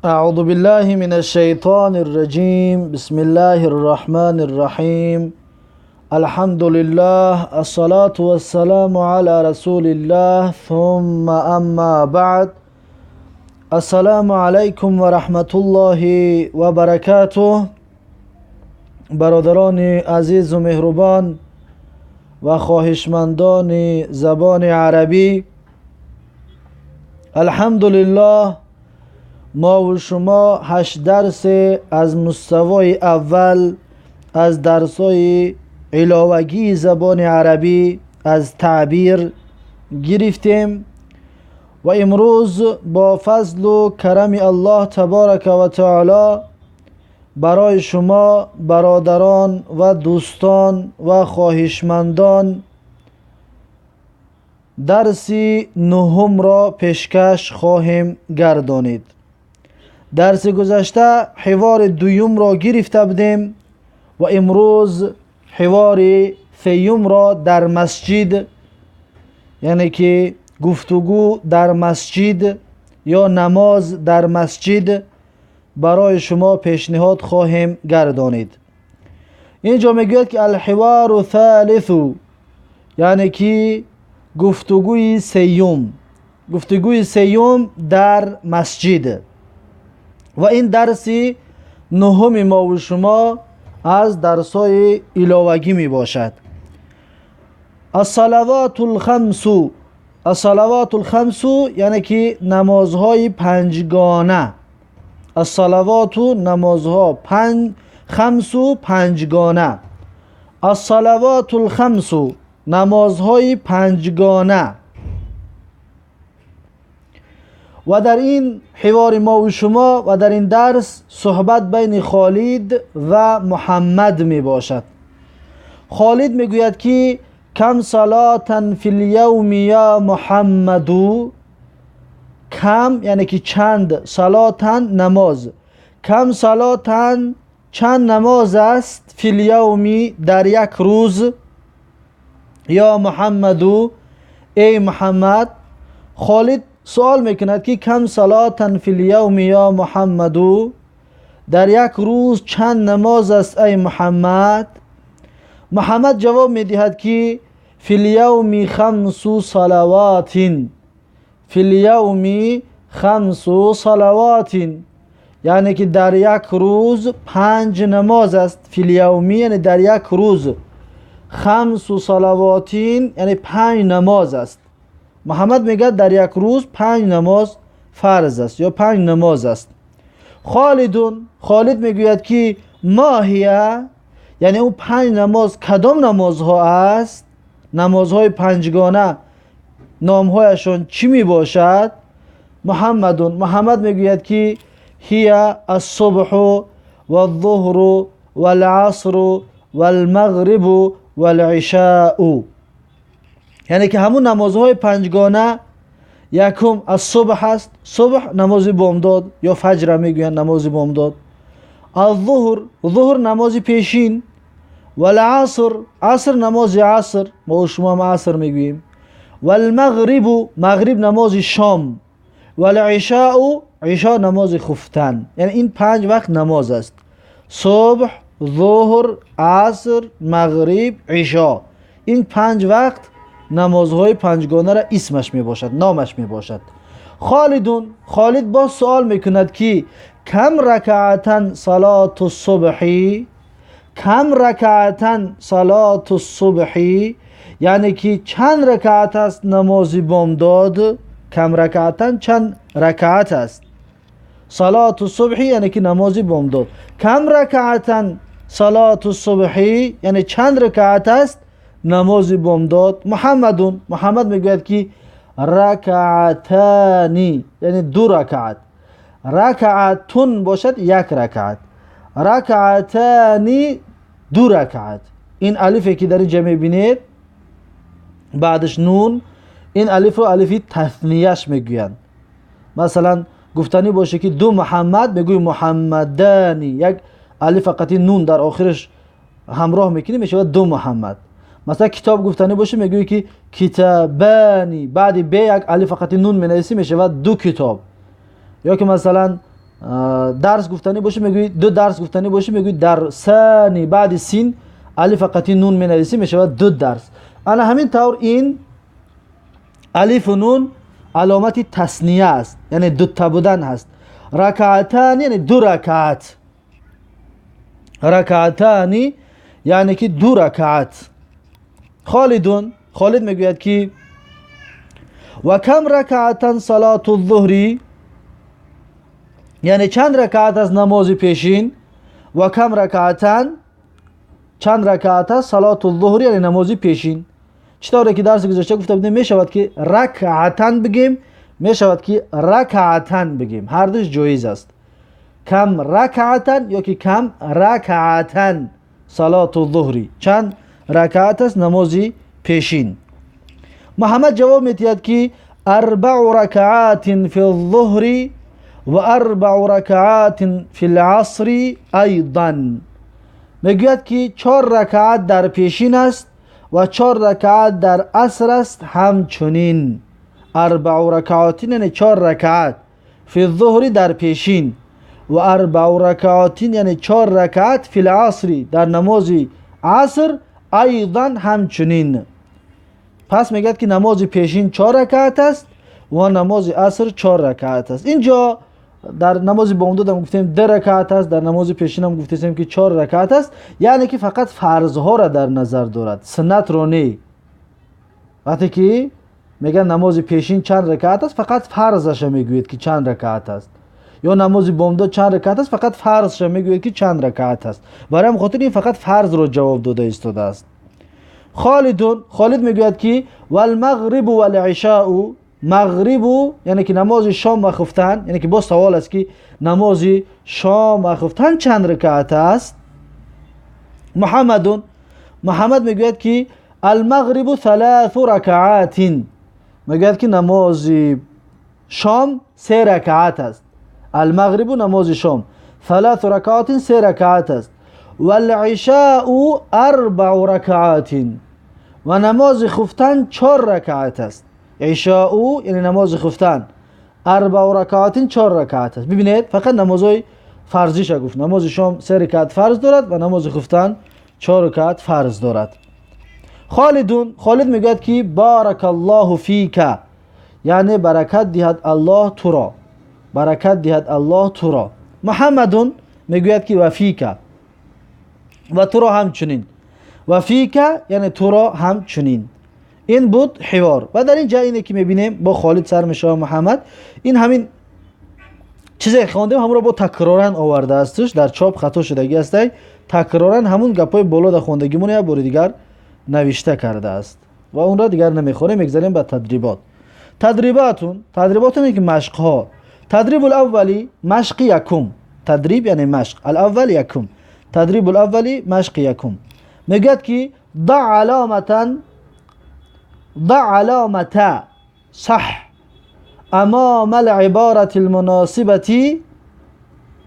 أعوذ بالله من الشيطان الرجيم. بسم الله الرحمن الرحيم. الحمد لله الصلاة والسلام على رسول الله ثم أما بعد. السلام عليكم ورحمة الله وبركاته. برادران عزیز و مهربان و خواهشمندان زبان عربی، الحمدلله ما و شما 8 درس از مستوای اول از درسای علاوگی زبان عربی از تعبیر گرفتیم و امروز با فضل و کرم الله تبارک و تعالی برای شما برادران و دوستان و خواهشمندان درسی نهم را پیشکش خواهیم گردانید. درس گذشته حوار دوم را گرفته بودیم و امروز حوار سیوم را در مسجد، یعنی که گفتگو در مسجد یا نماز در مسجد برای شما پیشنهاد خواهیم گردانید. اینجا میگوید که الحوار ثالث، یعنی که گفتگوی سیوم، گفتگوی سیوم در مسجد. و این درسی نهم ما و شما از درسای علاوگی می باشد. الصلوات الخمس، الصلوات الخمس یعنی که نمازهای پنجگانه. الصلوات نمازها خمس پنجگانه. الصلوات الخمس نمازهای پنجگانه. و در این حوار ما و شما و در این درس صحبت بین خالد و محمد می باشد. خالد می گوید که کم صلاة فی الیوم یا محمدو. کم یعنی که چند، صلاة نماز، کم صلاة چند نماز است، فی الیوم در یک روز، یا محمدو ای محمد. خالد سوال میکند که کم صلاة فی الیوم یا محمدو، در یک روز چند نماز است ای محمد؟ محمد جواب میدهد که فی الیوم خمس صلوات، فی الیوم خمس صلوات، یعنی که در یک روز 5 نماز است. فی الیوم یعنی در یک روز، خمس صلوات یعنی 5 نماز است. محمد میگه در یک روز 5 نماز فرض است یا 5 نماز است. خالدون، خالد میگوید که ما هیه، یعنی اون 5 نماز کدام نمازها است؟ نمازهای پنجگانه نامهایشان چی می باشد؟ محمدون، محمد میگوید که هیه الصبح و الظهر و العصر و المغرب و العشاء، یعنی که همون نمازهای پنجگانه یکم از صبح است، صبح نماز بامداد یا فجر میگویند نماز بامداد، الظهر ظهر نماز پیشین، و العصر عصر نماز عصر، ما شما هم عصر میگوییم، و المغرب مغرب نماز شام، و العشاء عشاء نماز خفتن. یعنی این 5 وقت نماز است: صبح، ظهر، عصر، مغرب، عشاء. این 5 وقت نمازهای پنجگانه را اسمش می باشد، نامش می باشد. خالدون، خالد باز سوال میکند که کم رکعتا صلات الصبح، کم رکعتا صلات الصبح، یعنی که چند رکعت است نماز بامداد؟ کم رکعتا چند رکعت است صلات الصبح، یعنی که نماز بامداد. کم رکعتا صلات الصبح یعنی چند رکعت است نماز بامداد؟ محمدون، محمد میگوید که رکعتانی یعنی 2 رکعت، رکعتون باشد 1 رکعت، رکعتانی 2 رکعت. این الفی که در اینجا میبینید بعدش نون، این الف رو الفی تثنیهش میگویند. مثلا گفتنی باشه که 2 محمد، میگوی محمدانی، یک الف قطعی نون در آخرش همراه میکنی میشه 2 محمد. مثلا کتاب گفتنی باشه میگویی که کتابانی، بعد ب یک الف قطعی نون مینویسی میشه 2 کتاب. یا که مثلا дарс гуфтанӣ бошӣ, мегӯӣ ду дарс гуфтанӣ бошӣ, мегӯӣ дарсани, баъди син алиф қати нун менависӣ, мешавад ду дарс. Ана ҳамин тавр ин алифу нун аломати тасния аст, яъне дута будан ҳаст. Ракаатани яъне ду ракаат, ракаатани яъне ки ду ракаат. Холидун, Холид мегӯяд ки ва кам ракаатан салату зуҳри, яъне чанд ракаат аз намози пешин, ва кам ракаатан чанд ракаат аст салату зуҳри, яъне намози пешин. Чӣ тавре ки дарси гузашта гуфта будем, мешавад ки ракаатан бигем, мешавад ки ракаатан бигем, ҳардуш ҷоиз аст. Кам ракаатан ё ки кам ракаатан салату зуҳри, чанд ракаат аст намози пешин. Муҳаммад ҷавоб медиҳад ки арбау ракаатин фи зуҳри ва арбау ракаатин фи ласри айдан. Мегӯяд ки 4 ракаат дар пешин аст ва 4 ракаат дар аср аст ҳамчунин. Арбау ракаатин яъне 4 ракаат фи зуҳри дар пешин ва арбау ракаатин яъне 4 ракаат фи ласри дар намози аср айдан ҳамчунин. Пас мегӯяд ки намози пешин 4 ракаат аст ва намози аср 4 ракаат аст. Инҷо дар намози бомдодам гуфтем 2 ракаат аст, дар намози пешинам гуфтем ки 4 ракаат аст, яъне ки фақат фарзҳоро дар назар дорад, суннатро не. Вақте ки мегӯяд намози пешин чанд ракаат аст, фақат фарзаша мегӯяд ки чанд ракаат аст, ё намози бомдод чанд ракаат аст, фақат фарзша мегӯяд ки чанд ракаат аст. Барои ҳам хотир ин фақат фарзро ҷавоб дода истодааст. Холидун, Холид мегӯяд ки валмағрибу валишау, мағрибу яъне ки намози шом ва хуфтан, яъне ки боз савол аст ки намози шом ва хуфтан чанд ракаат аст. Муҳаммадун, Муҳаммад мегӯяд ки алмағрибу саласу ракаатин, мегӯяд ки намози шом 3 ракаат аст. Алмағрибу намози шом саласу ракаатин 3 ракаат аст. Валишау арбау ракаатин, ва намози хуфтан 4 ракаат аст. Ишоу яъне намози хуфтан арбау ракаатин 4 ракаат аст. Бибинед, фақат намозҳои фарзиша гуфт. Намози шом 3 ракаат фарз дорад ва намози хуфтан 4 ракаат фарз дорад. Холидун, Холид мегӯяд ки баракаллоҳу фика, яъне баракат диҳад Аллоҳ туро, баракат диҳад Аллоҳ туро. Муҳаммадун мегӯяд ки ва фика, ва туро ҳамчунин. Ва фика яъне туро ҳамчунин. Ин буд ҳивор. Ва дар ин ҷа ине ки мебинем бо Холид сар мешавад Муҳаммад, ин ҳамин чизе ки хондем ҳамонро бо такроран овардаастш, дар чоп хато шудагӣ ҳастай, такроран ҳамун гапҳои боло дар хондагимон як бори дигар навишта кардааст ва онро дигар намехонем, мегзарем ба тадрибот. Тадрибатун, тадрибот ине ки машқҳо. Тадрибул аввали машқи якум, тадриб яъне машқ, алаввал якум, тадрибул аввали машқи якум. Мегӯяд ки да аломатан, ضع علامة صح أمام العبارة المناسبة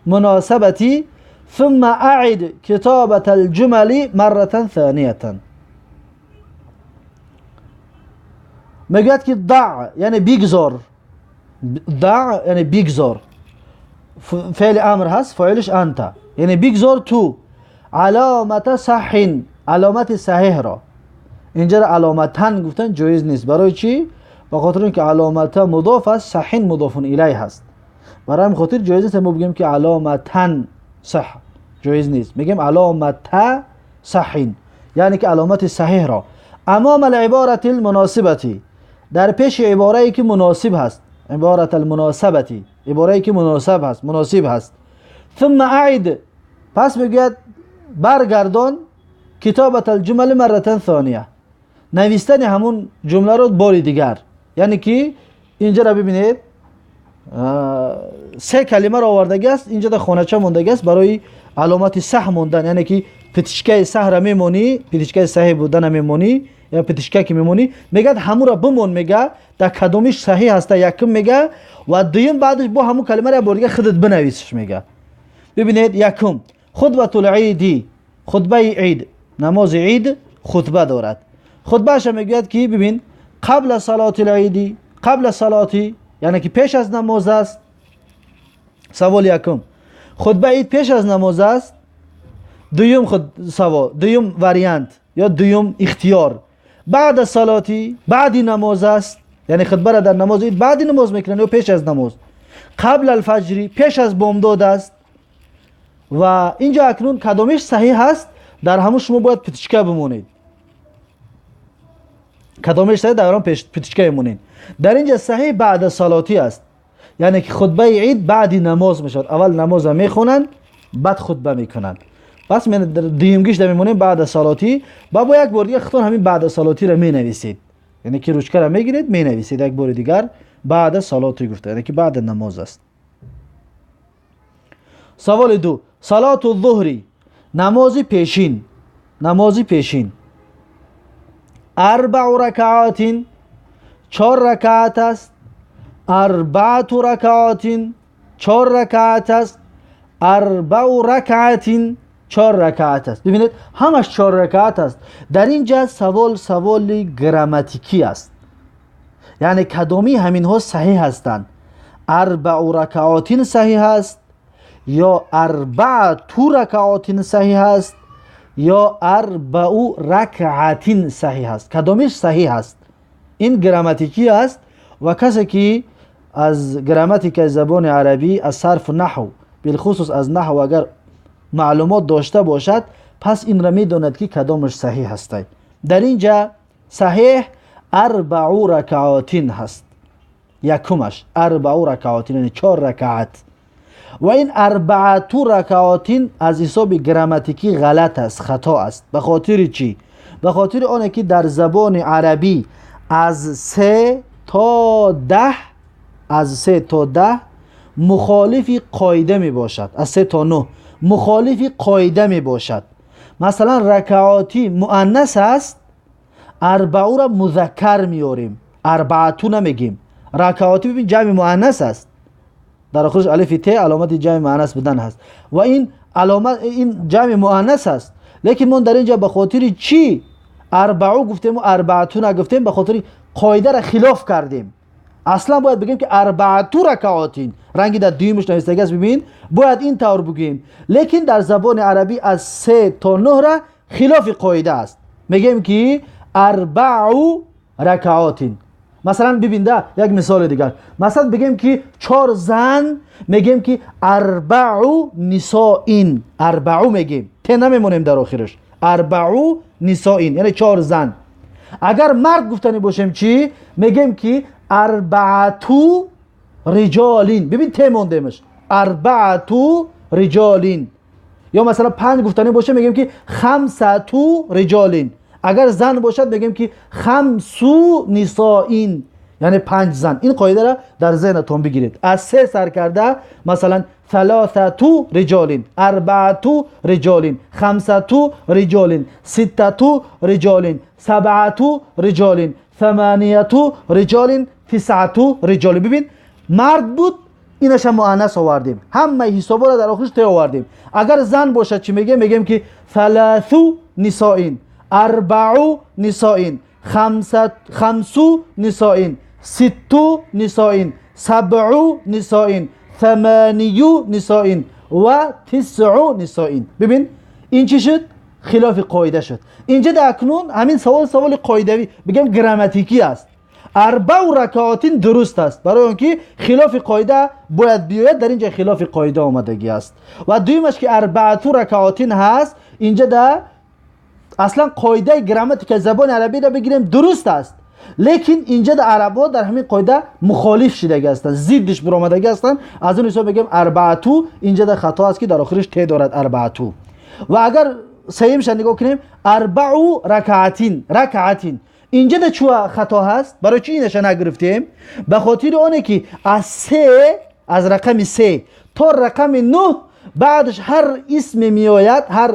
مناسبة ثم أعد كتابة الجمل مرة ثانية. مگوید که ضع یعنی بگذار، ضع یعنی بگذار، فعل امر هست، فاعلش انت، یعنی بگذار تو علامت صح، علامت صحیح را. اینجا علامتن گفتن جایز نیست. برای چی؟ به خاطر اینکه علامت مضاف است، صحیح مضاف الیه هست. برای همین خاطر جایز نیست ما بگیم که علامتن صح، جایز نیست. میگیم علامت صحیح، یعنی که علامت صحیح را. امام العبارت المناسبتی، در پیش عباره که مناسب هست، عبارت المناسبتی، عباره که مناسب هست، مناسب هست. ثم اعد، پس میگوید برگردان کتابت الجمل مرة ثانیه، نویستن همون جمله رو باری دیگر. یعنی که اینجا را ببینید سه کلمه را آوردگی است، اینجا در خانه‌چه ماندگی است برای علامت صح ماندن، یعنی که پتیشکه صح را میمونی، پتیشکه صحیح بودن میمونی یا پتیشکه که میمونی، میگه همون را بمون، میگه در کدومش صحیح هست، یکم میگه و دویم بعدش با همون کلمه را بار دیگه خودت بنویسش. میگه ببینید یکم خطبه العیدی، خطبه عید، نماز عید خطبه دارد. خطبهش میگوید که ببین قبل صلات العیدی، قبل صلاتی یعنی که پیش از نماز است، Савол якум: хутбаи ид пеш аз намоз аст? Дуюм худ савол, дуюм вариант ё дуюм ихтиёр: баъд аз салоти, баъди намоз аст, яъне хутбаро дар намози ид баъди намоз мекунанд ё пеш аз намоз? Қабл алфаҷри, пеш аз бомдод аст. Ва инҷо акнун кадомиш саҳиҳ ҳаст, дар ҳамун шумо бояд птичка бимонед. Кадомиш саҳиҳ, дар он птичка бимонед. Дар инҷа саҳиҳ баъд аз салотӣ аст, яъне ки хутбаи ид баъди намоз мешавад. Аввал намоза мехонанд, баъд хутба мекунанд. Пас дуюмгиш да мемонем, баъд аз салотӣ. Ба бо як бор дигар худтон ҳамин баъд аз салотиро менависед, яъне ки ручкаро мегиред, менависед як бори дигар баъд аз салотӣ гуфта, яъне ки баъди намоз аст. Саволи ду: салоту зуҳри, намози пешин, намози пешин арбау ракаатин, чор ракаат аст, арбаату ракаатин, чор ракаат аст, арбау ракаатин, чор ракаат аст. Бибинед, ҳамаш чор ракаат аст. Дар ин ҷа савол саволи грамматикӣ аст, яъне кадомии ҳаминҳо саҳиҳ ҳастанд? Арбау ракаотин саҳиҳ аст ё арбаату ракаотин саҳиҳ аст ё арбау ракаатин саҳиҳ аст? Кадомиш саҳиҳ аст? Ин грамматикӣ аст ва касе ки аз грамматикаи забони арабӣ, аз сарфу наҳв, билхусус аз наҳв агар маълумот дошта бошад, пас инро медонад, ки кадомаш саҳиҳ ҳастай. Дар ин ҷа саҳиҳ арбау ракаотин ҳаст, якумаш арбау ракаотин, яъне чор ракаат. Ва ин арбаату ракаотин аз ҳисоби грамматикӣ ғалат аст, хато аст. Ба хотири чӣ? Ба хотири оне ки дар забони арабӣ аз се то 10, аз се то 10 мухолифи қоида мебошад, аз се то нӯҳ мухолифи қоида мебошад. Масалан, ракаотӣ муаннас аст, арбаура музаккар меорем, арбаату намегем. Ракаотӣ, бибин, ҷамъи муаннас аст, дар охираш алифи т аломати ҷамъи муаннас будан ҳаст ва ин аломат, ин ҷамъи муаннас аст. Лекин мо дар ин ҷо ба хотири чӣ арбау гуфтему арбаату нагуфтем? Ба хотири қоидаро хилоф кардем. Аслан бояд бигем, ки арбаату ракаотин, ранги дар дуюмаш навистагӣ аст, бибин, бояд ин тавр бигӯем. Лекин дар забони арабӣ аз се то нӯҳра хилофи қоида аст, мегӯем, ки арбау ракаотин. Масалан, бибинда, як мисоли дигар. Масалан, бигем, ки чор зан, мегӯем, ки арбау нисоин, арбау мегӯем, те намемонем дар охираш, арбау нисоин, яъне чор зан. Агар мард гуфтанӣ бошем чӣ мегӯем? Ки арбаату риҷолин, бибин, те мондемаш, арбаату риҷолин. Ё масалан, панҷ гуфтанӣ бошем, мегӯем, ки хамсату риҷолин. Агар зан бошад, мегӯем, ки хамсу нисоин, яъне панҷ зан. Ин қоидаро дар зеҳнатон бигиред. Аз се сар карда, масалан, салосату риҷолин, арбаату риҷолин, хамсату риҷолин, ситтату риҷолин, сабъату риҷолин, саманияту риҷолин, тисъату риҷолин. Бибин, мард буд, инаша муаннас овардем, ҳамаи ҳисобҳоро дар охирш те овардем. Агар зан бошад чӣ мегӯем? Мегӯем, ки саласу нисоин, арбау нисоин, хамсу нисоин, ситту нисоин, сабъу нисоин, саманию нисоин ва тисъу нисоин. Бибин, ин чӣ шуд? Хилофи қоида шуд. Инҷа да акнун ҳамин савол саволи қоидавӣ, бигем, грамматикӣ аст. Арбау ракаотин дуруст аст, барои он ки хилофи қоида бояд биёяд, дар ин ҷа хилофи қоида омадагӣ аст. Ва дуюмаш, ки арбаату ракаотин ҳаст, инҷа да аслан қоидаи грамматикаи забони арабиро бигирем, дуруст аст, лекин инҷа да арабҳо дар ҳамин қоида мухолиф шидагӣ ҳастанд, зиддиш буромадагӣ ҳастанд. Аз он ҳисоб мегӯем, арбаату инҷа да хато аст, ки дар охириш те дорад арбаату. Ва агар сеюмша нигоҳ кунем, арбау ракаатин, ракаатин инҷа да чӯ хато ҳаст? Барои чӣ инаша нагирифтем? Ба хотири оне ки аз се, аз рақами се то рақами нӯҳ, баъдаш ҳар исме меояд, ҳар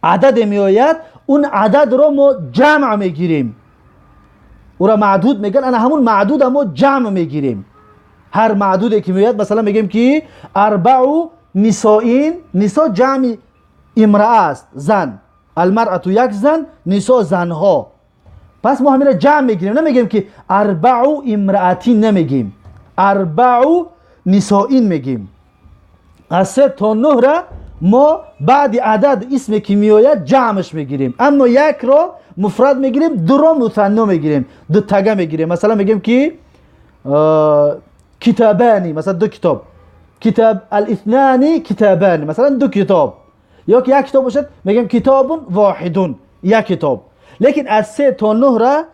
ададе меояд, он ададро мо ҷамъ мегирем, ӯро маъдуд мегӯянд. Ана ҳамун маъдуда мо ҷамъ мегирем, ҳар маъдуде ки меояд. Масалан, мегӯем, ки арбау нисоин, нисо ҷамъи имраа аст, зан, алмарату як зан, нисо занҳо. Пас мо ҳаминро ҷамъ мегирем, намегӯем, ки арбау имраатин, намегӯем арбау نسائین میگیم. از 3 تا 9 را ما بعد عدد اسم که میآید جمعش میگیریم، اما یک را مفرد میگیریم، دو را مثنا میگیریم، دو تگه میگیریم. مثلا میگیم که کتابانی، مثلا دو کتاب، کتاب الاثنان کتابان، مثلا دو کتاب، یا که یک کتاب باشد میگیم کتاب واحدون، یک کتاب. لیکن از 3 تا 9 را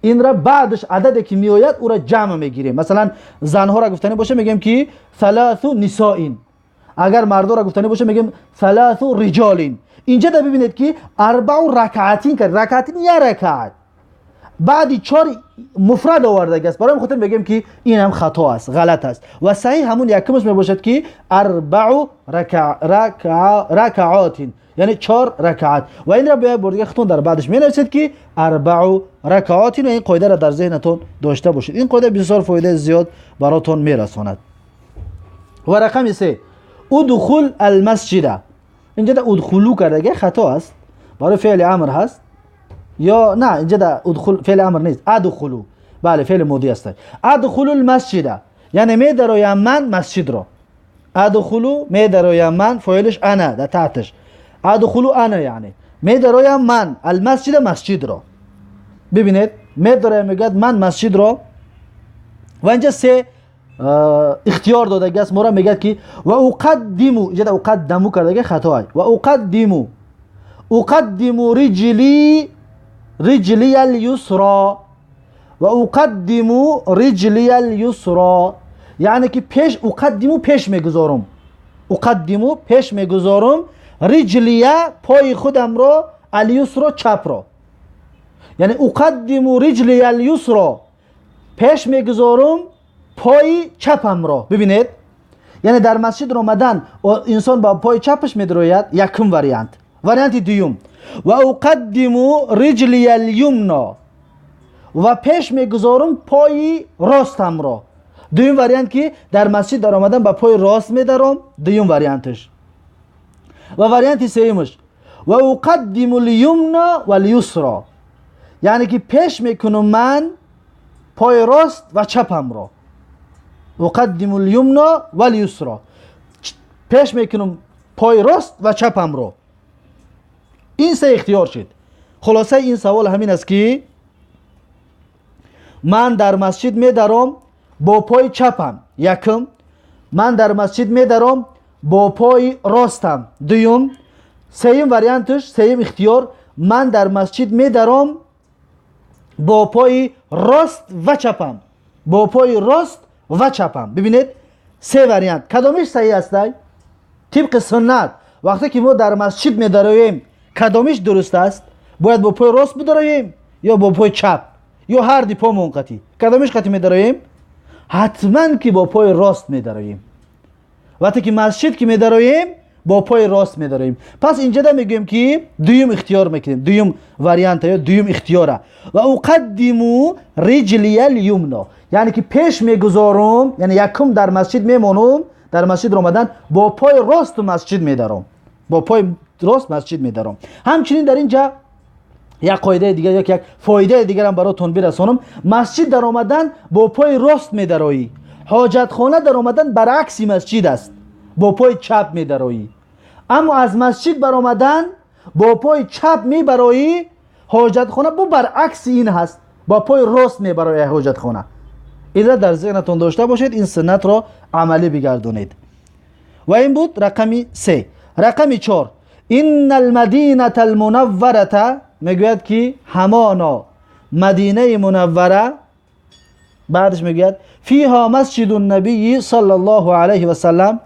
این را بعدش عددی که میآید او را جمع میگیریم. مثلا زنها را گفتنی باشه میگیم که ثلاث نساء، اگر مردا را گفتنی باشه میگیم ثلاث رجال. اینجا دا ببینید که اربع رکعتین کرد، رکعتین یا رکعت بعدی 4 مفرد آورده است. برای خاطر میگیم که این هم خطا است، غلط است و صحیح همون یکمش میباشد که اربع رکعات، یعنی 4 رکعت. و این را به یک بار دیگه خودتون در بعدش می نویسید که اربع رکعات و این قاعده را در ذهنتون داشته باشید. این قاعده بسیار فایده زیاد براتون میرساند. و رقم 3 ادخل المسجد. اینجا دا ادخلو کرده خطا است، برای فعل امر هست یا نه؟ اینجا دا ادخل فعل امر نیست، ادخلو، بله فعل ماضی است. ادخل المسجد یعنی می درایم من مسجد را. ادخلو می درایم من، فاعلش انا در تحتش، ادخلو انا یعنی می درایم من المسجد مسجد را. ببینید می درایم میگه من مسجد را. و اینجا 3 اختیار داده است ما را، میگه که و اقدمو، اینجا اقدمو کرده خطا است. و اقدمو، اقدم رجلی الیسرا، و اقدم رجلی الیسرا یعنی که پیش، اقدمو پیش میگذارم، اقدمو پیش میگذارم، رجلیه پای خودم را، الیسرا چپ را، یعنی اقدم رجلی الیسرا پیش میگذارم پای چپم را. ببینید یعنی در مسجد آمدن انسان با پای چپش میدروید، یکم وریانت. وریانت دوم و اقدم رجلی الیمنا و پیش میگذارم پای راستم را. دوم وریانت که در مسجد در آمدن با پای راست میدارم، دوم وریانتش. و وریانت سیمش و اقدم الیمنا و الیسرا یعنی که پیش میکنم من پای راست و چپم را. اقدم الیمنا و الیسرا پیش میکنم پای راست و چپم را. این 3 اختیار شد. خلاصه این سوال همین است که من در مسجد میدارم با پای چپم، یکم. من در مسجد میدارم با پای راستم، دوم. سیم وریانتش، سیم اختیار، من در مسجد میدارم با پای راست و چپم، با پای راست و چپم. ببینید 3 وریانت کدامش صحیح است؟ طبق سنت وقتی که ما در مسجد میداریم کدامش درست است؟ باید با پای راست بداریم یا با پای چپ یا هر دی پامون قطی؟ کدامش قطی میداریم؟ حتما که با پای راست میداریم. وقتی که مسجد که میداریم با پای راست میداریم. پس اینجا دا میگیم که دویم اختیار میکنیم، دویم وریانت یا دویم اختیاره. و اقدمو رجلی الیمنا یعنی که پیش میگذارم، یعنی یکم در مسجد میمانم، در مسجد آمدن با پای راست مسجد میدارم، با پای راست مسجد میدارم. همچنین در اینجا یک قاعده دیگر، یک فایده دیگر هم براتون برسانم. مسجد در آمدن با پای راست میدارایی، حاجتخانه در آمدن برعکس مسجد است، با پای چپ میدارایی. اما از مسجد برآمدن با پای چپ میبرایی، حاجتخانه با برعکس این هست، با پای راست میبرایی حاجتخانه. این را در ذهنتون داشته باشید، این سنت را عملی بگردانید. و این بود رقم 3. رقم 4 ان المدینه المنوره میگوید که همانا مدینه منوره، بعدش میگوید فیها مسجد النبی صلی الله علیه و سلم،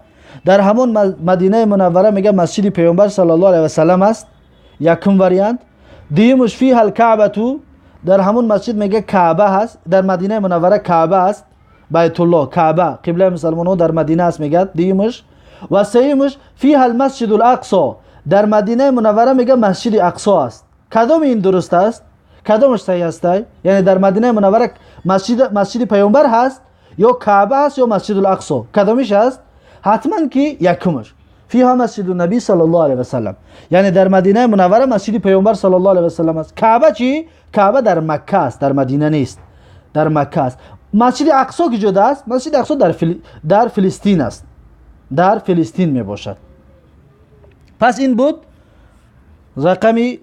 در همون مدینه منوره میگه مسجد پیامبر صلی الله علیه و سلم است، یکم وریانت. دیمش فیها الکعبه، در همون مسجد میگه کعبه هست، در مدینه منوره کعبه است، بیت الله کعبه قبله مسلمانان در مدینه است میگه دیمش. و سیمش فیها المسجد الاقصی، در مدینه منوره میگه مسجد اقصا است. کدام این درست است؟ کدامش صحیح است؟ یعنی در مدینه منوره مسجد پیامبر هست یا کعبه هست یا مسجد الاقصا، کدامش هست؟ حتما که یکمش فیها مسجد النبی صلی الله علیه و سلم، یعنی در مدینه منوره مسجد پیامبر صلی الله علیه و سلم است. کعبه چی؟ کعبه در مکه است، در مدینه نیست، در مکه است. Масҷиди Ақсо куҷода аст? Масҷиди Ақсо дар Филистин аст, дар Филистин мебошад. Пас ин буд рақами,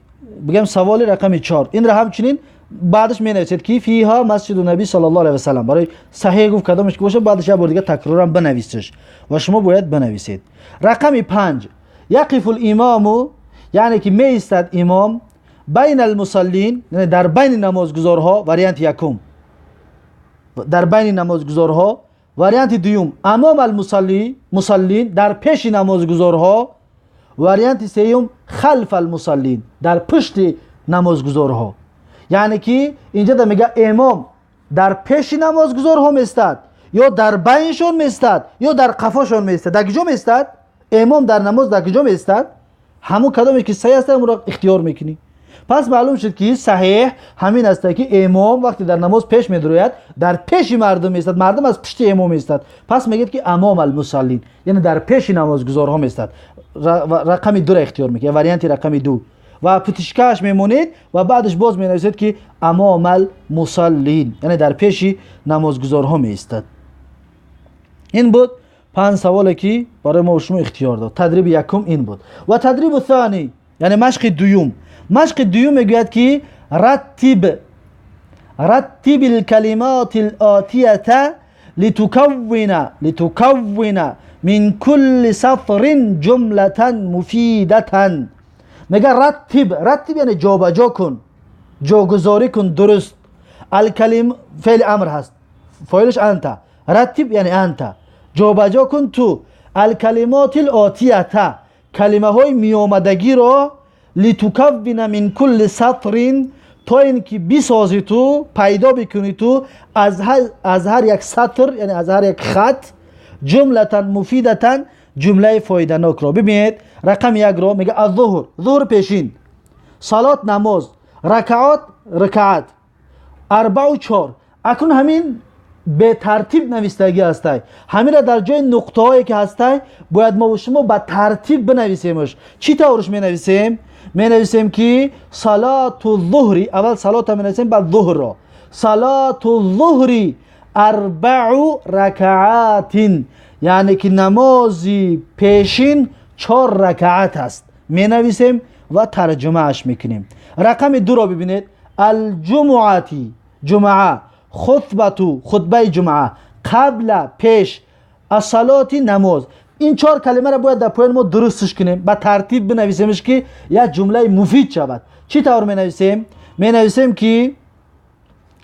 бигем, саволи рақами 4. Инро ҳамчунин баъдаш менависед, ки فيها مسجد النبي صلى الله عليه وسلم. Барои саҳеҳ гуфт кадомаш ки бошад, баъдаш як бор дига такрорам бинависеш ва шумо бояд бинависед. Рақами 5. يقف الإمام, яъне ки меистад имом, بين المصلين, яъне дар байни намозгузорҳо, варианти якум дар байни намозгузорҳо, варианти дуюм أمام المصلين, дар пеши намозгузорҳо, варианти сеюм خلف المصلين, дар пушти намозгузорҳо. Яъне ки инҷа да мега, имом дар пеши намозгузорҳо местад ё дар байншон местад ё дар қафошон местад? Дар куҷо местад имом дар намоз? Дар куҷо местад? Ҳамун кадоме ки саҳеҳ аст, ҳамонро ихтиёр мекунӣ. Пас маълум шуд, ки саҳеҳ ҳамин аст, ки имом вақте дар намоз пеш медурояд, дар пеши мардум местад, мардум аз пушти имом местад. Пас мегӯяд, ки أمام المصلين, яъне дар пеши намозгузорҳо местад. Рақами дура ихтиёр мекунед, варианти рақами 2, ва птичкааш мемонед ва баъдаш боз менависед, ки أمام المصلين, яъне дар пеши намозгузорҳо меистад. Ин буд панҷ саволе, ки барои мо шумо ихтиёр дод. تدريب якум ин буд. Ва تدريب ثاني, яъне машқи дуюм. Машқи дуюм мегӯяд, ки رتب رتب الكلمات الآتية لتكون من كل سطر جملة مفيدة. Мега رتب. رتب яъне ҷобаҷо кун, ҷогузорӣ кун дуруст. الكلم феъли амр ҳаст, фоилаш أنت. رتب яъне أنت, ҷобаҷо кун ту. الكلمات الآتية, калимаҳои меомадагиро, لتكون من كل سطر, то ин ки бисозӣ ту, пайдо бикунӣ ту аз ҳар як سطر, яъне аз ҳар як хат, جملة مفيدة, ҷумлаи фоиданокро. Бибинед, рақами якро мега: الظهر, зуҳр пешин, صلاة намоз, ركعات ракаат, أربع чор. Акнун ҳамин бетартиб навистагӣ ҳастай. Ҳаминро дар ҷои нуқтаҳое ки ҳастай, бояд мо шумо ба тартиб бинависемш. Чӣ таврш менависем? Менависем, ки صلاة الظهر, аввал салота менависем, баъд зуҳрро. صلاة الظهر أربع ركعات, яъне ки намози пешин чор ракаат аст, менависем ва тарҷумааш мекунем. Рақами дуро бибинед: الجمعة ҷумъа, خطبة хутбаи ҷумъа, قبل пеш, الصلاة намоз. Ин чор калимаро бояд дар поён мо дурустш кунем, ба тартиб бинависемш, ки як ҷумлаи муфид шавад. Чӣ тавр менависем? Менависем, ки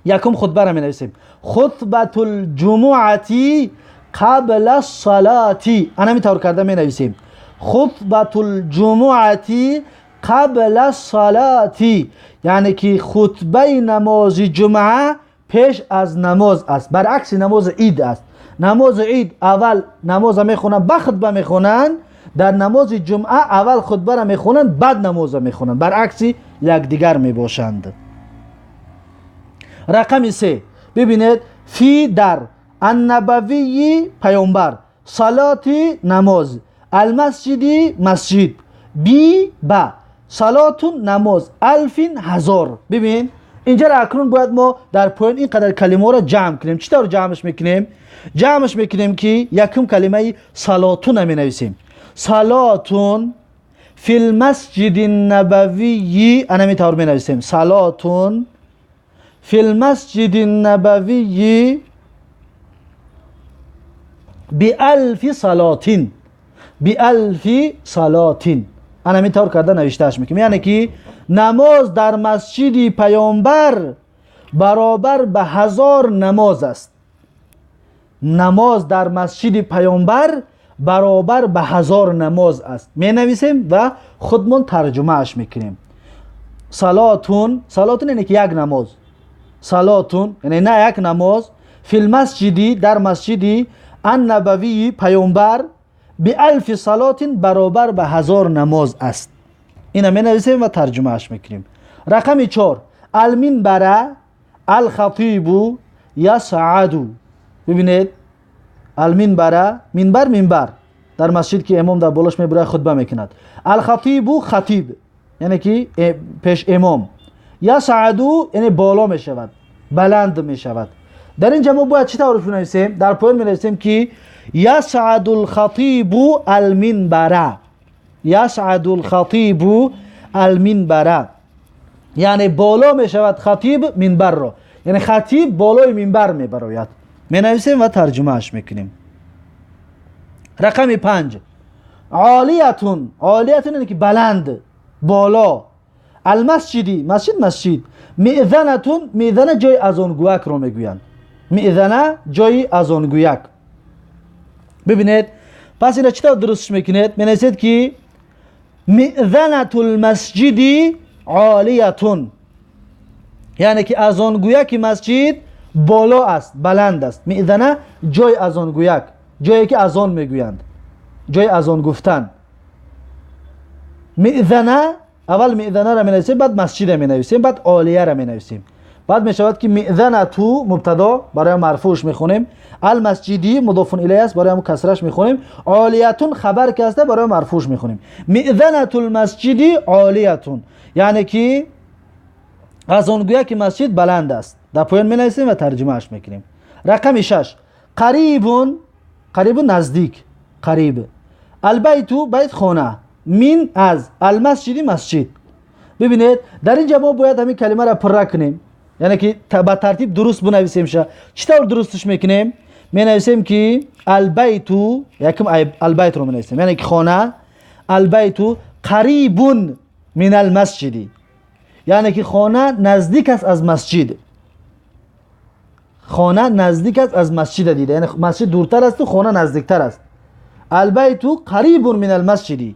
якум хутбаро менависем: خطبة الجمعة قبل الصلاة. Анами тавр карда менависем: خطبة الجمعة قبل الصلاة, яъне ки хутбаи намози ҷумъа пеш аз намоз аст. Баръакси намози ид аст. Намози ид аввал намоза мехонанд, ба хутба мехонанд. Дар намози ҷумъа аввал хутбаро мехонанд, баъд намоза мехонанд, баръакси якдигар мебошанд. Рақами се бибинед: في дар, النبوي паёмбар, صلاة намоз, المسجد масҷид, ب ба, صلاة намоз, ألف ҳазор. Бибин, инҷаро акнун бояд мо дар поён ин қадар калимаҳоро ҷамъ кунем. Чӣ тавр ҷамъш мекунем? Ҷамъш мекунем, ки якум калимаи صلاة менависем: صلاة في المسجد النبوي. Анами тавр менависем: صلاة في المسجد النبوي بألف صلاة, بألف صلاة. Анами тавр карда навиштааш мекунем, яъне ки намоз дар масҷиди паёмбар баробар ба 1000 намоз аст. Намоз дар масҷиди паёмбар баробар ба 1000 намоз аст, менависем ва худмон тарҷумааш мекунем. صلاة, صلاة яъне ки як намоз, صلاة яъне на як намоз, في المسجد дар масҷиди, النبوي паёмбар, بألف صلاة баробар ба 1000 намоз аст. Ина менависем ва тарҷумааш мекунем. Рақами чор: المنبر الخطيب يصعد. Бибинед, المنبر, минбар, минбар дар масҷид, ки имом дар болош мебурад, хутба мекунад. الخطيب хатиб, яъне ки пеш имом, يصعد яъне боло мешавад, баланд мешавад. Дар инҷа мо бояд чӣ тавр бинависем? Дар поён менависем ки ясъаду лхатибу алминбара. Ясъаду лхатибу алминбара, яъне боло мешавад хатиб минбарро, яъне хатиб болои минбар мебарояд. Менависем ва тарҷумааш мекунем. Рақами 5. Олиятун. Олиятун яъне ки баланд, боло. Алмасҷиди, масҷид, масҷид. Миъзанатун, миъзана ҷои азонгӯякро мегӯянд. Миъзана ҷои азонгӯяк. Бибинед, пас ина чӣ тавр дурустш мекунед? Менависед ки миъзанатул масҷиди олиятун, яъне ки азонгӯяки масҷид боло аст, баланд аст. Миъзана ҷои азонгӯяк, ҷое ки азон мегӯянд, ҷои азон гуфтан. Миъзана, аввал миъзанаро менависем, баъд масҷида менависем, баъд олияро менависем. Баъд мешавад ки миъзанату мубтадо, барои марфуш мехонем, алмасҷиди мудофун илай аст, барои ҳамун касраш мехонем, олиятун хабар ки аста, барои марфуш мехонем. Миъзанатул масҷиди олиятун, яъне ки азонгӯяки масҷид баланд аст. Дар поён менависем ва тарҷумааш мекунем. Рақами 6. Қарибун, қарибун наздик, қариб. Албайту, байт хона, мин аз, алмасҷиди масҷид. Бибинед, дар инҷа мо бояд ҳамин калимаро пурра кунем, яъне ки ба тартиб дуруст бинависемша. Чӣ тавр дурустш мекунем? Менависем ки албайту, якум албайтро менависем, яъне ки хона. Албайту қарибун мин алмасҷиди, яъне ки хона наздик аст аз масҷид. Хона наздик аст аз масҷида дида, яъне масҷид дуртар асту хона наздиктар аст. Албайту қарибун мин алмасҷиди,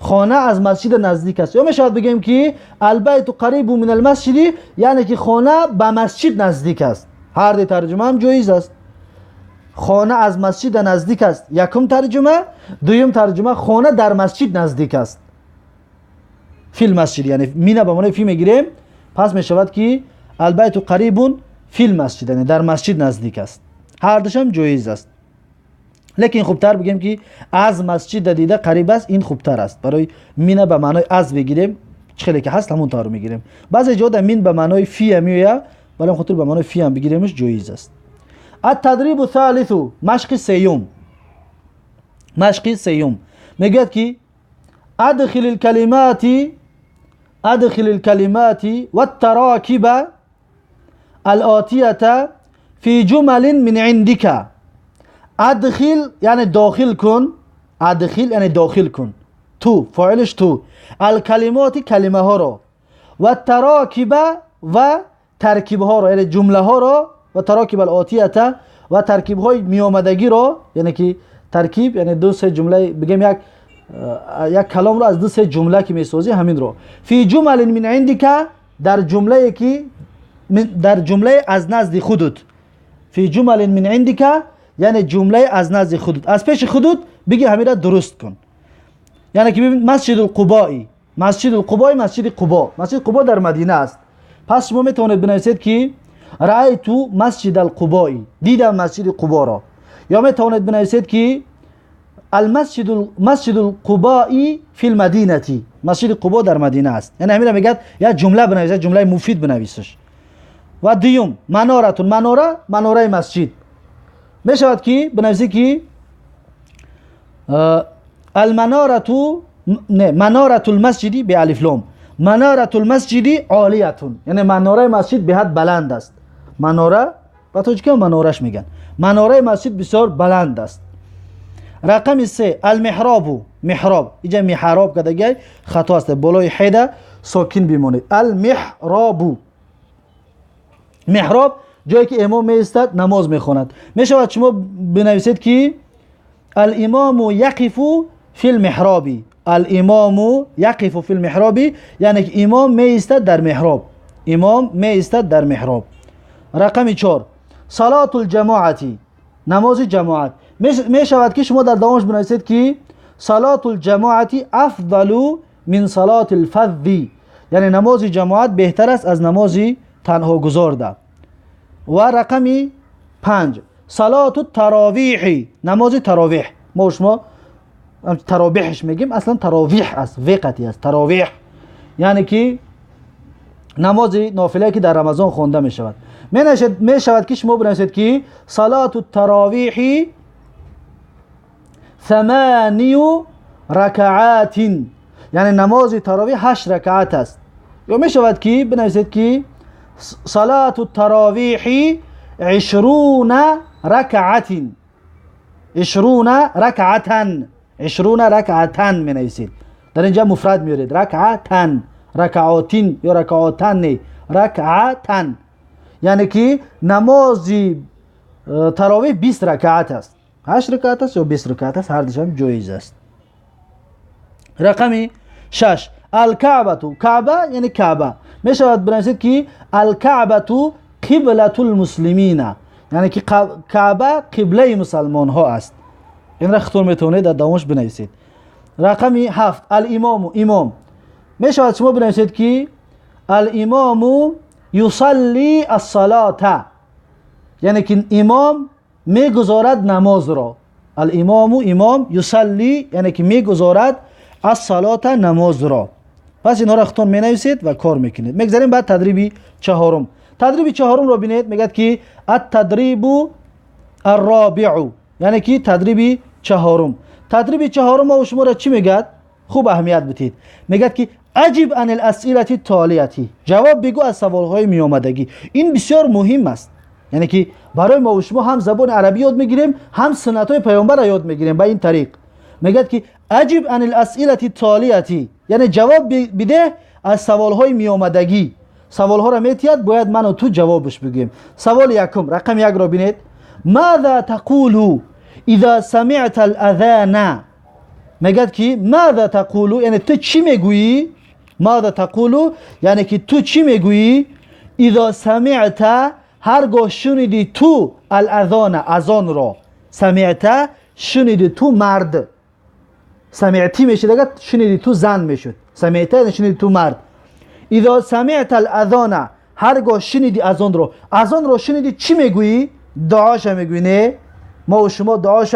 хона аз масҷида наздик аст. Ё мешавад бигӯем ки албайту қарибу мин алмасҷиди, яъне ки хона ба масҷид наздик аст. Ҳар ду тарҷума ҳам ҷоиз аст. Хона аз масҷида наздик аст якум тарҷума, дуюм тарҷума хона дар масҷид наздик аст. Фил масҷид, яъне мина ба маънои фи мегирем, пас мешавад ки албайту қарибун фил масҷид, яъне дар масҷид наздик аст. Ҳар душам ҷоиз аст, лекин хубтар бигем ки аз масҷида дида қариб аст, ин хубтар аст. Барои мина ба маънои аз бигирем, чӣ хеле ки ҳаст ҳамон тавр мегирем. Баъзе ҷода мин ба маънои фия меояд, барои хотир ба маънои фиам бигиремш ҷоиз аст. Аттадрибу салису, машқи сеюм. Машқи сеюм мегӯяд ки адхил лкалимати, адхил лкалимати ваттарокиба алотията фи ҷумалин мин индика. Адхил яъне дохил кун, адхил яъне дохил кун, ту фоилиш ту, алкалимоти калимаҳоро, ва тарокиба ва таркибҳоро, яъне ҷумлаҳоро, ва тарокиб алотията ва таркибҳои меомадагиро, яъне ки таркиб яъне ду се ҷумла, бигем як каломро аз ду се ҷумла ки месозӣ ҳаминро. Фи ҷумалин мин индика, дар ҷумлае ки дар ҷумлае аз назди худут. Фи ҷумалин мин индика яъне ҷумлае аз назди худут, аз пеши худут биги ҳамира дуруст кун. Яъне ки бибин, масҷидул қубои, масҷидул қубои, масҷиди қубо, масҷиди қубо дар Мадина аст. Пас шумо метавонед бинависед ки раайту масҷидал қубои, дидам масҷиди қуборо. Ё метавонед бинависед ки алмасҷидул қубои фил мадинати, масҷиди қубо дар Мадина аст. Яъне ҳамира мегӯяд як ҷумла бинавис, як ҷумлаи муфид бинависаш. Ва дуюм маноратун, манора, манораи масҷид. Мешавад ки бинависӣ ки алманорату, не, маноратул масҷиди бе алифлом, маноратул масҷиди олиятун, яъне манораи масҷид беҳад баланд аст. Манора ба тоҷикӣ манораш мегӯянд, манораи масҷид бисёр баланд аст. Рақами 3. Алмеҳробу, меҳроб, иҷа меҳроб кардагиай хато аст, болои ҳеда сокин бимонед. Алмеҳробу, меҳроб ҷое ки имом меистад, намоз мехонад. Мешавад шумо бинависед ки алимому яқифу фил меҳроби, алимому яқифу фил меҳроби, яъне ки имом меистад дар меҳроб, имом меистад дар меҳроб. Рақами 4. Салатул ҷамоати, намози ҷамоат. Мешавад ки шумо дар давомаш бинависед ки салатул ҷамоати афдалу мин салатил фаззи, яъне намози ҷамоат беҳтар аст аз намози танҳогузорда. Ва рақами 5. Салату таровиҳи, намози таровиҳ. Мо шумо таробиҳш мегим, аслан таровиҳ аст, веқати аст, таровиҳ, яъне ки намози нофилае ки дар Рамазон хонда мешавад. Мешавад ки шумо бинависед ки صلاة التراویح 8 رکعات، یعنی نماز تراویح 8 رکعت است. یا میشود که بنویسید که صلاة التراویح 20 رکعت، 20 رکعتا، 20 رکعتا می نویسید. در اینجا مفرد میارید، رکعتا، رکعاتین یا رکعاتن، رکعتا، یعنی که نماز تراویح 20 رکعت است، 8 رکعت است یا 20 رکعت است، هر دوشم جایز است. رقم 6 الکعبة، کعبه یعنی کعبه. میشود بنویسید که الکعبة قبلة المسلمین، یعنی که کعبه قبله مسلمان ها است. این را خطور میتونید در دومش بنویسید. رقم 7 الامام، امام. میشود شما بنویسید که الامام یصلی الصلاة، یعنی که امام میگذارد نماز را. الامام امام، یصلی یعنی که میگذارد الصلاة نماز را. پس اینها را خودتون می نویسید و کار میکنید. میگذاریم بعد تدریبی چهارم. تدریب چهارم را بینید، میگد که التدریب الرابع، یعنی که تدریب چهارم. تدریب چهارم ما شما را چی میگد؟ خوب اهمیت بدید. میگد که اجب عن الاسئله التالیه، جواب بگو از سوالهای میآمدگی. این بسیار مهم است، یعنی که برای ما و شما هم زبان عربی یاد میگیریم، هم سنت های پیامبر را یاد میگیریم. به این طریق میگد که اجب عن الاسئله التالیه، یعنی جواب بده از سوالهای میآمدگی. سوالها را میتید، باید من و تو جوابش بگیم. سوال یکم، رقم 1 را بینید. ماذا تقول اذا سمعت الاذان؟ میگد که ماذا تقول، یعنی تو چی میگویی؟ ماذا تقول یعنی که تو چی میگویی؟ اذا سمعت، هرگاه شنیدی تو الاذان، اذان را. سمعت شنیدی تو مرد، سمعتی میشد اگر شنیدی تو زن میشد. سمعت یعنی شنیدی تو مرد. اذا سمعت الاذان، هرگاه شنیدی اذان رو، اذان رو شنیدی چی میگویی؟ دعاش میگویی. نه، ما و شما دعاش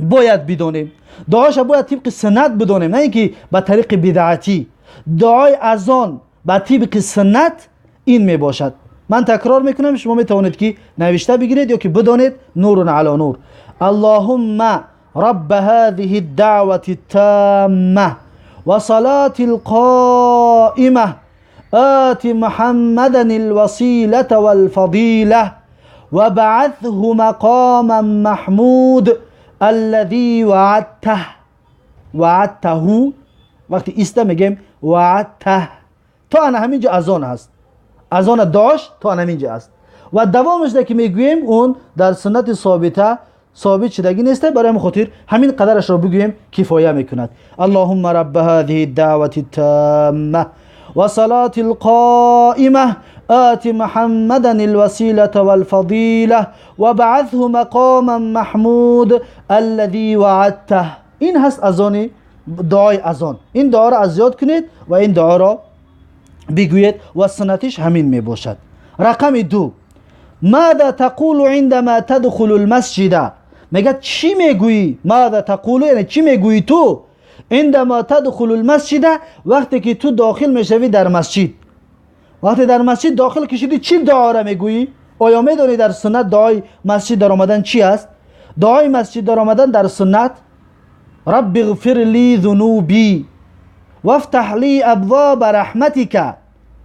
باید بدونیم، دعاش باید طبق سنت بدونیم، نه اینکه به طریق بدعتی. دعای اذان به طبق سنت این میباشد. من تکرار میکنم، شما میتوانید که نوشته بگیرید یا که بدانید. نور علی نور. اللهم رب هذه الدعوة التامة وصلاة القائمة آت محمدا الوسيلة والفضيلة وبعثه مقاما محمود الذي وعدته. وعدته وقتی ایسته میگیم وعدته، تا انا همینجا اذان هست، اذان داشت تا انا همینجا است. و دوامش که میگوییم اون در سنت ثابته ثابت شدگی نیست، برای همین خاطر همین قدرش رو بگوییم کفایه میکند. اللهم رب هذه الدعوة التامة وصلاة القائمة آت محمدا الوسيلة والفضيلة وبعثه مقاما محمود الذي وعدته. این هست اذان، دعای اذان. این دعا را از یاد کنید و این دعا را بگویید و سنتش همین می باشد. رقم 2 ماذا تقول عندما تدخل المسجد؟ میگه چی میگویی؟ ماذا تقول یعنی چی میگویی تو؟ عندما تدخل المسجد، وقتی که تو داخل میشوی در مسجد، وقتی در مسجد داخل کشیدی چی دعا را میگویی؟ آیا میدونی در سنت دعای مسجد در آمدن چی است؟ دعای مسجد در آمدن در سنت رب اغفر لی ذنوبی وافتح لی ابواب رحمتک،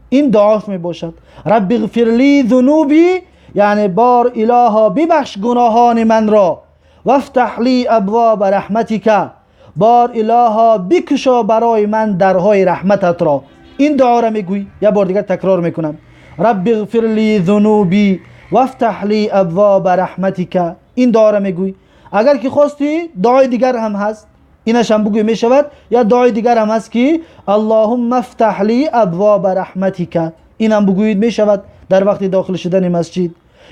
این دعاش می باشد. رب اغفر لی ذنوبی یعنی بار الها ببخش گناهان من را، وافتح لی ابواب رحمتک، بار الها بکشا برای من درهای رحمتت را. این دعا را میگویی. یه بار دیگر تکرار میکنم، رب اغفر لی ذنوبی وافتح لی ابواب رحمتک، این دعا را میگویی. اگر که خواستی دعای دیگر هم هست، اینش هم بگوی میشود. یا دعای دیگر هم هست که اللهم افتح لی ابواب رحمتک، این هم بگویید میشود در وقت داخل شدن مسجد،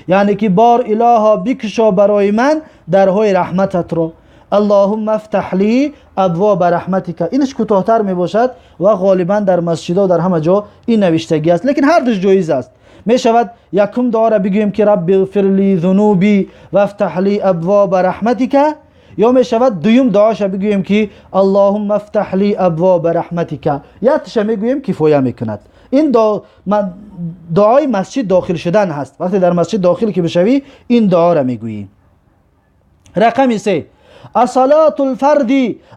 یعنی که بار الها بکشا برای من درهای رحمتت را، اللهم افتح لی ابواب رحمتک. اینش کوتاه‌تر میباشد و غالبا در مسجدها در همه جا این نوشتگی است، لیکن هر دوش جایز است. میشود یکم دعا را بگوییم که رب اغفر لی ذنوبی وافتح لی ابواب رحمتک، یا میشود دویم دعاش بگوییم که اللهم افتح لی ابواب رحمتک، یا تشه میگوییم کفایه میکند. این دعای مسجد داخل شدن هست. وقتی در مسجد داخل که بشوی این دعا را میگویی. رقم 3، الصلاة الفرد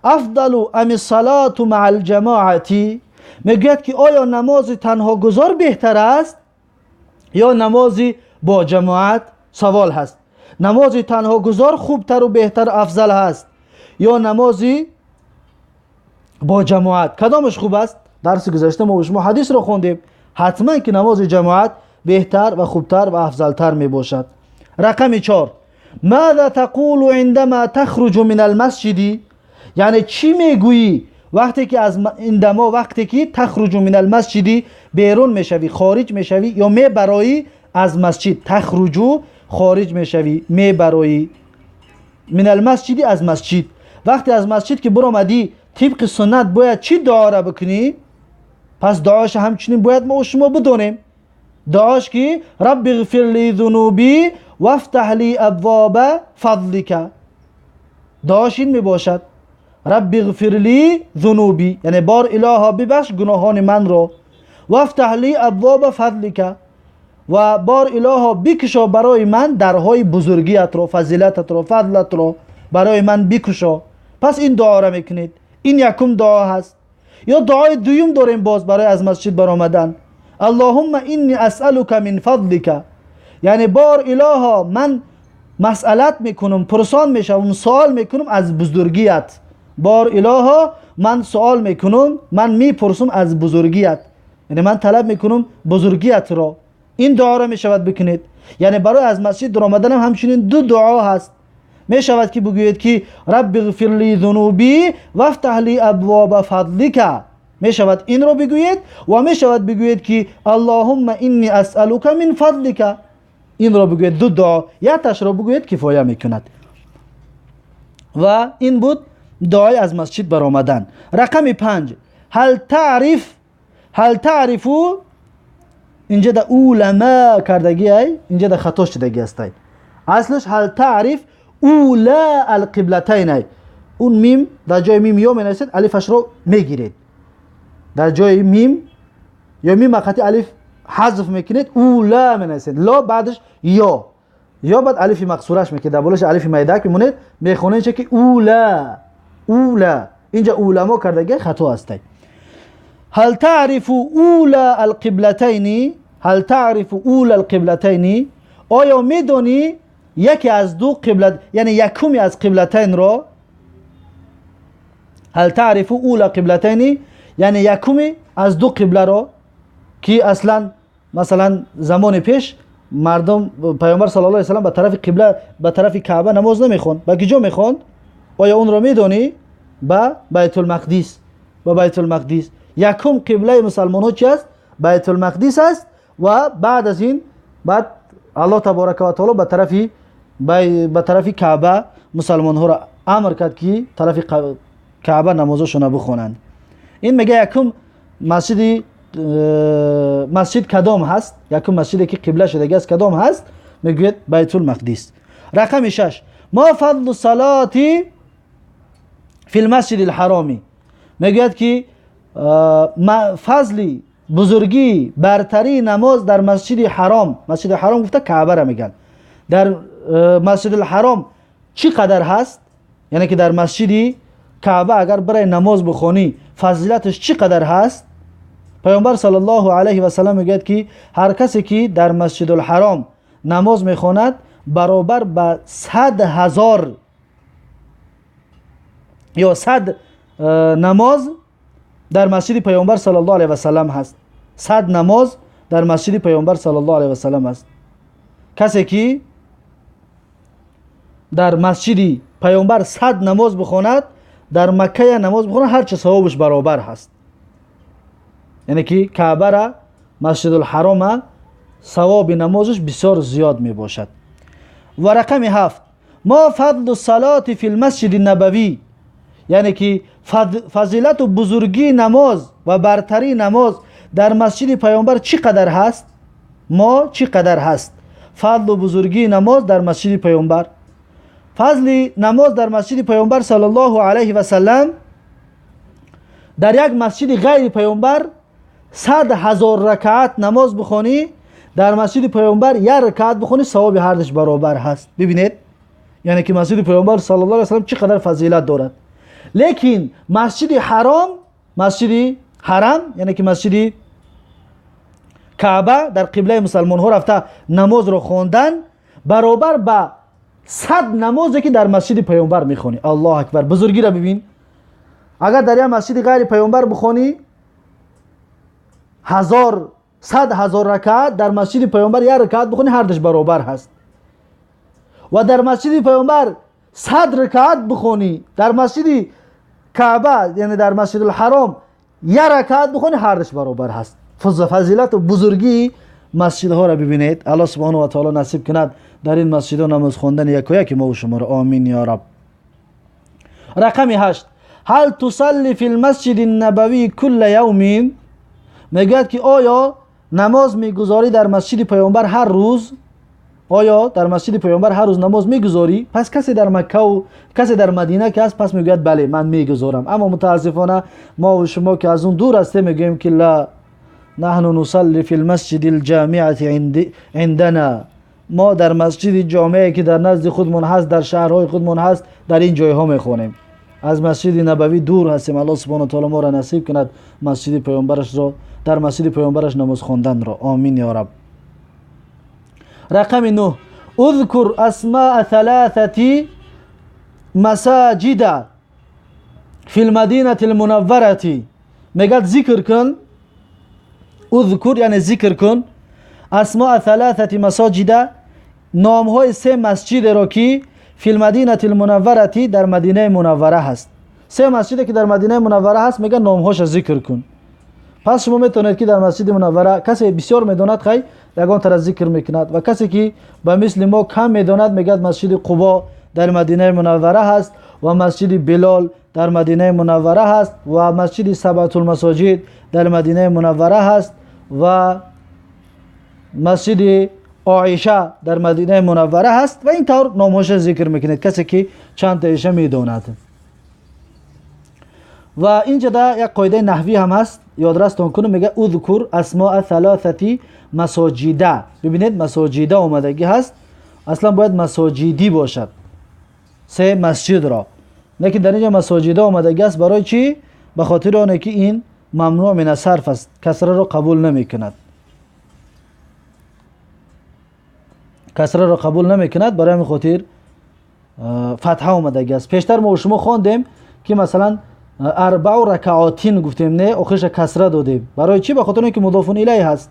افضل ام الصلاة مع الجماعة؟ میگوید که آیا نماز تنها گذار بهتر است یا نماز با جماعت؟ سوال هست. نماز تنها گذار خوبتر و بهتر افضل هست یا نماز با جماعت؟ کدامش خوب است؟ درس گذشته ما و شما حدیث رو خوندیم. حتما که نماز جماعت بهتر و خوبتر و افضلتر می باشد. رقم 4، ماذا تقول عندما تخرج من المسجد؟ یعنی چی میگویی وقتی که از عندما، وقتی که تخرج من المسجد بیرون میشوی، خارج میشوی یا میبرایی از مسجد. تخرج خارج میشوی، میبرایی، من المسجد از مسجد. وقتی از مسجد که برآمدی طبق سنت باید چی دعا را بکنی؟ پس دعاش همچنین باید ما و شما بدونیم. دعاش که رب اغفر لی ذنوبی وافتح لی ابواب فضلک. دعاش این می باشد، رب اغفر لی ذنوبی، یعنی بار الها ببخش گناهان من را، وافتح لی ابواب فضلک، و بار الها بکشا برای من درهای بزرگیت را، فضیلتت را، فضلت را برای من بکشا. پس این دعا را میکنید. این یکم دعا هست. یا دعای دوم داریم باز برای از مسجد برآمدن، اللهم انی اسألک من فضلک، یعنی بار الها من مسئلت میکنم، پرسان میشوم، سوال میکنم از بزرگیت. بار الها من سوال میکنم، من میپرسم از بزرگیت، یعنی من طلب میکنم بزرگیت را. این دعا را میشود بکنید. یعنی برای از مسجد در آمدن هم همچنین دو دعا هست. میشود که بگویید که رب اغفر لی ذنوبی وافتح لی ابواب فضلک، میشود این رو بگویید، و میشود بگویید که اللهم انی اسألک من فضلک. این رو بگویید، دو دعا، یک تاش رو بگویید کفایه میکند. و این بود دعای از مسجد برآمدن. رقم 5، هل تعرف، هل تعرفو، اینجا در اولما کردگی ای، اینجا در خطا شدگی است. اصلش هل تعرف اولا القبلتین ای. اون میم در جای میم یا می نویسید، الفش رو میگیرید. در جای میم یا میم وقتی الف حذف میکنید اولا می نویسید، لا بعدش یا، یا بعد الف مقصورش میکنید، در بالش الف میدک میمونید، میخونید چه که اولا، اولا. اینجا اولما کردگی خطا است. هل تعرف اولا القبلتین، هل تعرف اولا القبلتین، آیا میدونی یکی از دو قبلت، یعنی یکمی از قبلتین را؟ هل تعرف اولا قبلتین، یعنی یکمی از دو قبله را که اصلا مثلا زمان پیش مردم پیامبر صلی الله علیه و سلم به طرف قبله، به طرف کعبه نماز نمیخوند، به کجا میخوند؟ آیا اون را میدونی؟ به بیت المقدس. به بیت المقدس. یکم قبله مسلمان ها چی است؟ بیت المقدس است. و بعد از این بعد الله تبارک و تعالی به طرف کعبه مسلمان ها را امر کرد که طرف کعبه نمازشون بخونند. این میگه یکم مسجد، مسجد کدام هست؟ یکم مسجدی که قبله شده است کدام هست؟ میگوید بیت المقدس. رقم 6، ما فضل الصلاة فی المسجد الحرام، میگوید که فضل بزرگی برتری نماز در مسجد حرام، مسجد حرام گفته کعبه را میگن، در مسجد الحرام چی قدر هست؟ یعنی که در مسجد کعبه اگر برای نماز بخونی فضیلتش چی قدر هست؟ پیامبر صلی الله علیه و سلم میگوید که هر کسی که در مسجد الحرام نماز میخواند برابر به 100,000 یا 100 نماز در مسجد پیامبر صلی الله علیه و سلم هست. 100 نماز در مسجد پیامبر صلی الله علیه و سلم است. کسی که در مسجد پیامبر 100 نماز بخواند، در مکه نماز بخواند، هر چه ثوابش برابر هست. یعنی که کعبه را، مسجد الحرام، ثواب نمازش بسیار زیاد می باشد. و رقم 7، ما فضل الصلاة فی المسجد النبوی، یعنی که فضیلت و بزرگی نماز و برتری نماز در مسجد پیامبر چی قدر هست؟ ما چی قدر هست فضل و بزرگی نماز در مسجد پیامبر؟ فضل نماز در مسجد پیامبر صلی الله علیه و سلم در یک مسجد غیر پیامبر 100,000 ракъат намоз бихонӣ, дар масҷиди паёмбар як ракъат бихонӣ, савоби ҳардаш баробар ҳаст. Бибинед, яъне ки масҷиди паёмбар саллаллоҳу алайҳи васаллам чӣ қадар фазилат дорад. Лекин масҷиди ҳаром, масҷиди ҳарам, яъне ки масҷиди каъба дар қиблаи мусалмонҳо рафта намозро хондан баробар ба 100 намозе ки дар масҷиди паёмбар мехонӣ. Аллоҳ акбар, бузургиро бибин. Агар дар як масҷиди ғайри паёмбар бихонӣ 100,000 ракъат, дар масҷиди паёмбар як ракъат бихонӣ, ҳардаш баробар ҳаст. Ва дар масҷиди паёмбар 100 ракъат бихонӣ, дар масҷиди каъба, яъне дар масҷидулҳаром як ракъат бихонӣ, ҳардаш баробар ҳаст. Фазилату бузургии масҷидҳоро бибинед. Аллоҳ субҳонаҳу ва таоло насиб кунад дар ин масҷидҳо намоз хондани якояки мо ва шуморо. Омин ё раб. Рақами 8. Ҳал тусалли фи лмасҷиди набавӣ кулла явмин? Мегӯяд ки оё намоз мегузорӣ дар масҷиди паёмбар ҳар рӯз? Оё дар масҷиди паёмбар ҳар рӯз намоз мегузорӣ? Пас касе дар Маккаву касе дар Мадина ки ҳаст, пас мегӯяд бале, ман мегузорам. Аммо мутаассифона мо ва шумо ки аз он дур ҳастем, мегӯем ки ла наҳну нусалли фи лмасҷиди лҷамиати индана. Мо дар масҷиди ҷомеае ки дар назди худмон ҳаст, дар шаҳрҳои худмон ҳаст, дар ин ҷойҳо мехонем. Аз масҷиди набавӣ дур ҳастем. Аллоҳ субҳонаҳу ва таоло моро насиб кунад масҷиди паёмбарашро, дар масҷиди паёмбараш намоз хонданро. Омин ё раб. Рақами 9. Узкур асмаа саласати масаҷида фи лмадинати лмунавварати. Мегӯяд зикр кун, узкур яъне зикр кун, асмаа саласати масоҷида, номҳои се масҷидеро ки фи лмадинати лмунавварати, дар Мадинаи Мунаввара ҳаст. Се масҷиде ки дар Мадинаи Мунаввара ҳаст, мегӯяд номҳоша зикр кун. Пас шумо метавонед ки дар масҷиди Мунаввара касе бисёр медонад, хай ягон тара зикр мекунад, ва касе ки ба мисли мо кам медонад, мегӯяд масҷиди Қубо дар Мадинаи Мунаввара ҳаст ва масҷиди Билол дар Мадинаи Мунаввара ҳаст ва масҷиди Сабатулмасоҷид дар Мадинаи Мунаввара ҳаст ва масҷиди Оиша дар Мадинаи Мунаввара ҳаст ва ин тавр номҳоша зикр мекунед, касе ки чанд таиша медонад. Ва инҷа да як қоидаи наҳвӣ ҳам ҳаст, ёдрастон кунем. Мега узкур асмоа саласати масоҷида. Бибинед, масоҷида омадагӣ ҳаст, аслан бояд масоҷидӣ бошад, се масҷидро, лекин дар инҷа масоҷида омадагӣ аст. Барои чӣ? Ба хотири оне ки ин мамнӯъ мин асарф аст, касраро қабул намекунад, касраро қабул намекунад, барои ҳамин хотир фатҳа омадагӣ аст. Пештар мо шумо хондем ки масалан арбау ракаотин гуфтем, не, охирша касра додем. Барои чӣ? Ба хотири он ки мудофун илай ҳаст,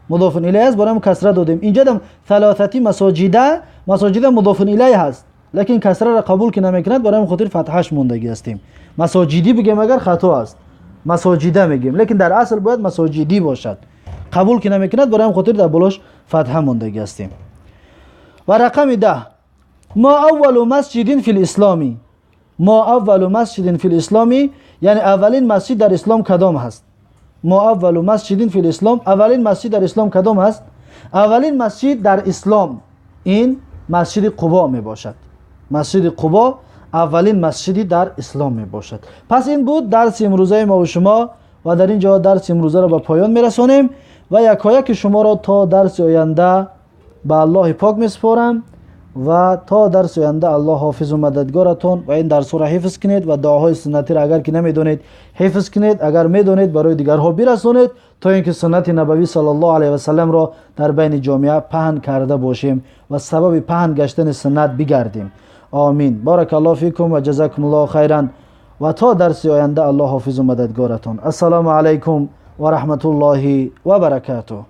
мудофун илай ҳаст, барои ҳам касра додем. Инҷа дам саласати масоҷида, масоҷида мудофун илай ҳаст, лекин касраро қабул ки намекунад, барои ҳам хотир фатҳаш мондагӣ ҳастем. Масоҷидӣ бигем агар хато аст, масоҷида мегем, лекин дар асл бояд масоҷидӣ бошад. Қабул ки намекунад, барои ҳам хотир дар болош фатҳа мондагӣ ҳастем. Ва рақами 10. Ма аввалу масҷидин фи лисломи. Ма аввалу масҷидин фи лисломи, яъне аввалин масҷид дар ислом кадом ҳаст? Ма аввалу масҷидин фи лислом, аввалин масҷид дар ислом кадом ҳаст? Аввалин масҷид дар ислом ин масҷиди Қубо мебошад. Масҷиди Қубо аввалин масҷиди дар ислом мебошад. Пас ин буд дарси имрӯзаи мо ва шумо ва дар ин ҷо дарси имрӯзаро ба поён мерасонем ва якояки шуморо то дарси оянда ба Аллоҳи пок месупорам ва то дарси оянда Аллоҳ ҳофизу мададгоратон ва ин дарсҳоро ҳифз кунед ва дуоҳои суннатиро агар ки намедонед ҳифз кунед, агар медонед барои дигарҳо бирасонед, то ин ки суннати набавӣ саллаллоҳу алайҳи васалламро дар байни ҷомеа паҳн карда бошем ва сабаби паҳн гаштани суннат бигардем. Омин. Баракаллоҳу фикум ва ҷазакумуллоҳу хайран. Ва то дарси оянда Аллоҳ ҳофизу мададгоратон. Ассалому алайкум ва раҳматуллоҳи ва баракатуҳ.